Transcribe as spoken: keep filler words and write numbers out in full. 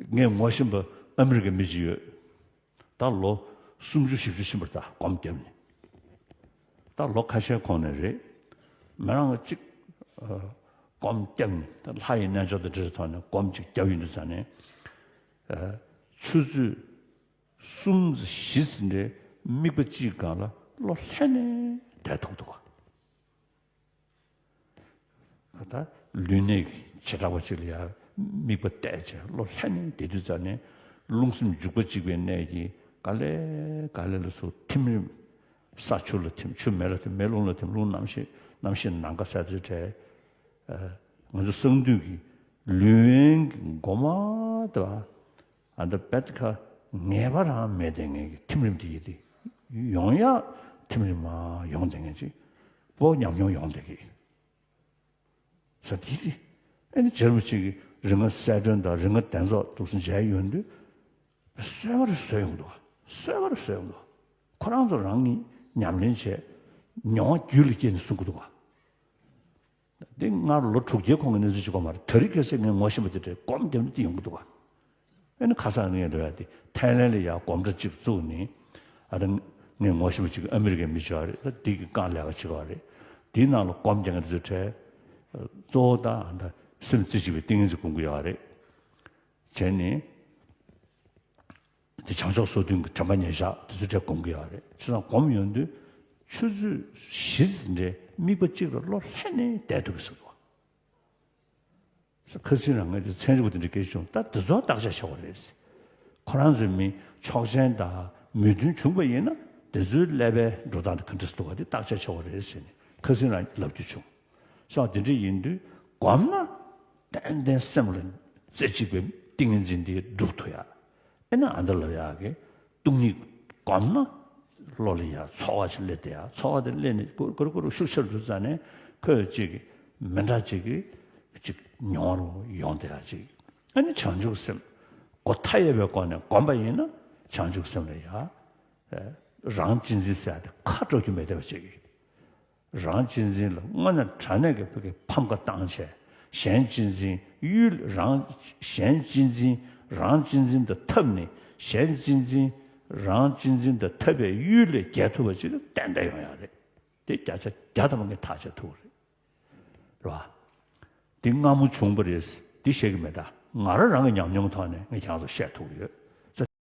ངས་ངོ་ཤེས་པ་ཨ་མི་རི་ཀའི་མི་གཅིག་ཡོད། ད་ལོ་སུམ་ཅུ་བཞི་བཅུ་ཕྱིན་པ་རེད། ད་སྒོམ་བརྒྱབ་ནས། ད་ལོ་ཁ་ཤས་གོང་ནས་རེད། མི་རང་གཅིག་ཨ་སྒོམ་བརྒྱབ་ནས། ད་ལྷ་ཡི་རྣལ་འབྱོར་དང་འབྲེལ་བའི་ཐོག་ནས་སྒོམ་གཅིག་བརྒྱབ་ཡོང་དུས་ཙ་ནས། ཨ་ཆུ་ཚོད་གསུམ་ཙམ་བཞི་ཙམ་རེ་དམིགས་པ་གཅིག་སྒང་ལ་བློ་ལྷན་ནེ་བསྡད་ཐུབ་འདུག་ག་ད་ལུས་གནད་ཀྱི་བྱེ་བྲག་པ་གཅིག་ལ་ཡར་དམིགས་པ་གཏད་བྱས་བློ་ལྷན་ནེ་བསྡད་དུས་ཙ་ནས། རླུང་སེམས་འཇུག་པ་གཅིག་པའི་གནད་ཀྱིས་ག་ལེ་ག་ལེ་ལ་སོགས་ཐིམ་རིམ། ས་ཆུ་ལ་ཐིམ། ཆུ་མེ་ལ་ཐིམ། མེ་རླུང་ལ་ཐིམ། རླུང་གནམ་གཤིས། གནམ་གཤིས་ནམ་མཁའ་ཟེར་དུས་བྲལ། ཨ་ང་ཚོ་གསང་འདུས་ཀྱི་ལུས་དབེན་གྱི་སྒོམ་དེ་བ། ཨ་ད་བེད་ཁ་ངེས་པ་རང་མེད་དེ། ངེས་ཀྱི་ཐིམ་རིམ་དེ་ཡིན་ཏེ། ཡོང་ཡག་ཐིམ་རིམ་མ་ཡོང་དེ། ངེས་ཅིག་པོ་ཉམས་མྱོང་ཡོང་དེ་གི་ས་དེ་དེ། ཨ་ནི་རྗེ་རིན་པོ་ཆེ་གི་རིག་སྔགས་གསལ་སྒྲོན་དང་རིག་སྔགས་གདན་ཚོགས་འདུག་སེ་མཇལ་ཡོང་དུས། གསལ་བ་རེ་བཟོས་ཡོང་འདུག་བ། གསལ་བ་རེ་བཟོས་ཡོང་འདུག་བ། ཁོ་རང་ཚོ་རང་གིས་ཉམས་ལེན་བྱས། མྱོང་བ་རྒྱུད་ལ་སྐྱེས་ནས་གསུང་གི་འདུག་བ། འདི་སྔར་ལོ་དྲུག་བརྒྱའི་གོང་གི་གནས་ཚུལ་ཅིག་གོ་མ་རེད། དེ་རིང་ཁ་སང་ངས་ངོ་ཤེས་པ་དེ་འདྲའི་སྒོམ་བརྒྱབ་ནས་དེ་ཡོང་གི་འདུག་བ། ཨ་ནི་ཁ་སང་ངས་འགྲོ་ཡ་དེ་ཐའི་ལན་ལ་ཡ་སྒོམ་གྲྭ་གཅིག་བཙུགས་ནས། ཨ་ད་ངས་ངོ་ཤེས་པ་གཅིག་ཨ་མི་རི་ཀའི་མི་ཅིག་ཡོད་རེད། ད་དེ་གི་སྒང་ལས་ཀ་བྱེད་ཀྱི་ཡོད་རེད། དེའི་ནང་ལ་སྒོམ་རྒྱག་མཁན་དེ་ཚོའི་གྲས་གཙོ་བོ་ད་ཨ་ད་སེམས་རྩེ་གཅིག་པའི་ཏིང་ངེ་འཛིན་སྒོམ་གྱི་ཡོད་རེད། བྱས་ནས། དེ་བྱང་ཕྱོགས་སོ་བདུན་གྱི་དྲན་པ་ཉེར་བཞག་དེ་ཚོའི་གྲས་སྒོམ་གྱི་ཡོད་རེད། བྱས་ཙང་སྒོམ་ཡོང་དུས་ཆུ་ཚོད་བཞི་ཙམ་རེ་དམིགས་པ་གཅིག་ལ་བློ་ལྷན་ནེ་བསྡད་ཐུབ་ཀྱི་ཟེར་འདུག་བ། ཁ་སང་རང་ངས་དེ་ཚན་རིག་པ་དེ་འདྲ་སྐད་ཆ་བྱུང་། ད་དེ་ཚོ་བརྟག་དཔྱད་བྱེད་དགོས་རེད། ཁོ་རང་ཚོའི་མི་ཆོག་མཆན་དང་མོས་མཐུན་བྱུང་པ་ཡིན་ན། དེ་ཚོའི་ཀླད་པའི་འགྲོ་སྟངས་དེ་ག་འདྲ་ཞིག་འདུག་ག་དེ་བརྟག་དཔྱད་བྱེད་དགོས་རེད་ཟེར་ནས་ཁ་སང་རང་ལབ་རྒྱུ་བྱུང་། སོང་དེ་འདྲ་ཡིན་དུས་སྒོམ་ན་ཏན་ཏན་སེམས་ལ་རྩེ་གཅིག་པའི་ཏིང་ངེ་འཛིན་དེ་འགྲུབ་ཐུབ་ཡ། ཨེ་ན་ཨ་འདྲ་ལབ་ཡག་གི་སྟོང་ཉིད་སྒོམ་ན་བློ་ལ་ཡ་ཚོར་བ་ཞིག་སླེབས་བསྡད་ཡ། ཚོར་བ་དེ་སླེབས་ནས་གུ་རུ་གུ་རུ་གུ་རུ་ཤུགས་ཆེར་འགྲོ་ཙ་ནས་ཁོས་ཅིག་མི་འདྲ་ཅིག་གི་ཅིག་མྱོང་རུ་ཡོང་བསྡད་ཡ་ཅིག་ཨ་ནི་བྱང་ཆུབ་སེམས་སྒོ་མཐའ་ཡས་པའི་སྒོ་ནས་སྒོམ་པ་ཡིན་ན་བྱང་ཆུབ་སེམས་ལ་ཡ། རང་གཅེས་འཛིན་ཟེར་ཡ་དེ་ཁ་དཀྲོག་རྒྱུ་མེད་བསྡད་པ་ཅིག་གི་རང་གཅེས་འཛིན་ལ་དངོས་གནས་དྲང་གནས་ཀྱི་བོད་ཀྱི་ཕམ་ཁ་བཏང་བྱས། གཞན་གཅེས་འཛིན་གཡུལ། རང་གཞན་གཅེས་འཛིན་རང་གཅེས་འཛིན་དང་འཐབ་ནས། གཞན་གཅེས་འཛིན་རང་གཅེས་འཛིན་དང་འཐབ་པའི་གཡུལ་ལས་རྒྱལ་ཐུབ་པ་ཅིག་ཏན་ཏན་ཡོང་ཡ་རེད། དེ་བརྒྱ་ཆ་བརྒྱ་ཐམ་པ་ངས་ཐག་བཅད་ཐུབ་པ་རེད། རེད་བ། འདི་སྔ་མོ་བྱུང་བ་རེད། འདི་བཤད་ཀྱི་མེད། ད་ང་རང་རང་གི་ཉམས་མྱོང་ཐོག་ནས་ངས་ཁྱེད་རང་ཚོ་བཤད་ཐུབ་ཀྱི་ཡོད།